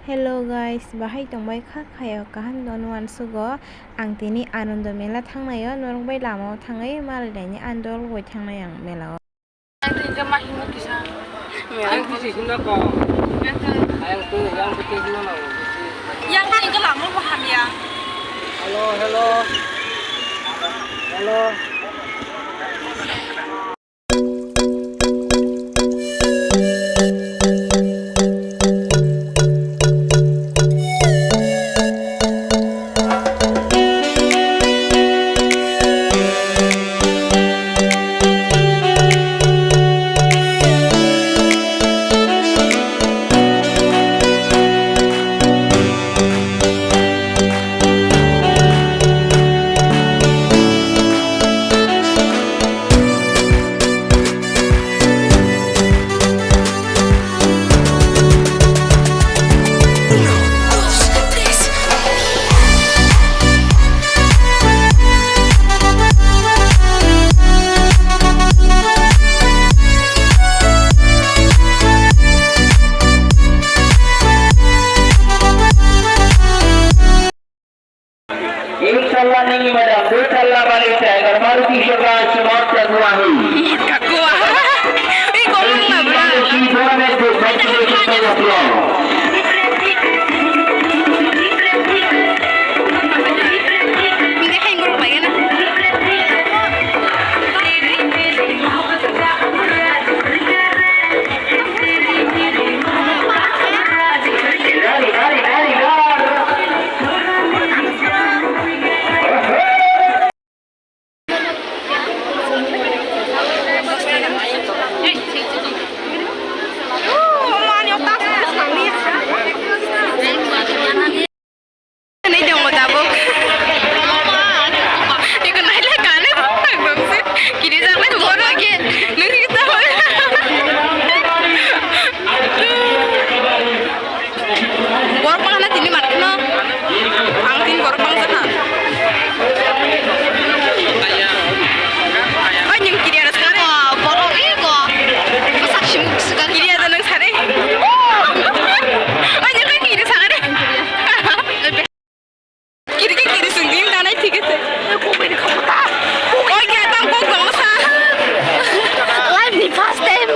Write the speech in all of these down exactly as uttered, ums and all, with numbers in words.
Hello guys, bahai tongbai kha khayo kaham dono uansugo. Ang tini Anando Mela thangnaio, norok bai lamao thangwi malailani andol goi thangnai ang melao. Yang twi hingke lama bo hamya. Hello, hello. Hello. Inshallah, nini madam, dui talla bali tiger, Maruti Suzuki, Smart Jaguar. Smart Jaguar. Ei, kok nang na, bra? Maruti, bora me, dui, bike, dui, bike, dui, bike. Hindi, hang group lagi na. Nai tongo tabuk. Iko naila kanai bwkhak dongse. Kiri jaknai boro ke. Nung kita. Borok bangna tini mankhno. Ang tin borok bangjakha. Oi, nwng kiriya rw sakha de? Borok ego. Bwsak simung swkang. Kiriya da nwng sare? Oi, nwng khe kiri sakha de? Kiri khe kiri swng di, da nai thik khe. Oi, khe tam kok dong sa. Life ni first time.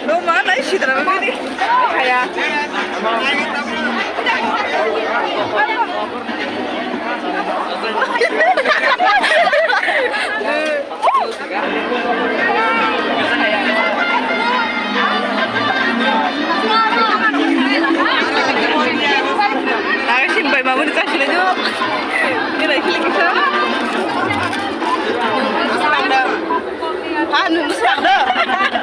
Roma nai sidra bini. Kaya. Ang sin bai mamuni kasih lagi. Ini lagi. Ha, nung siang do.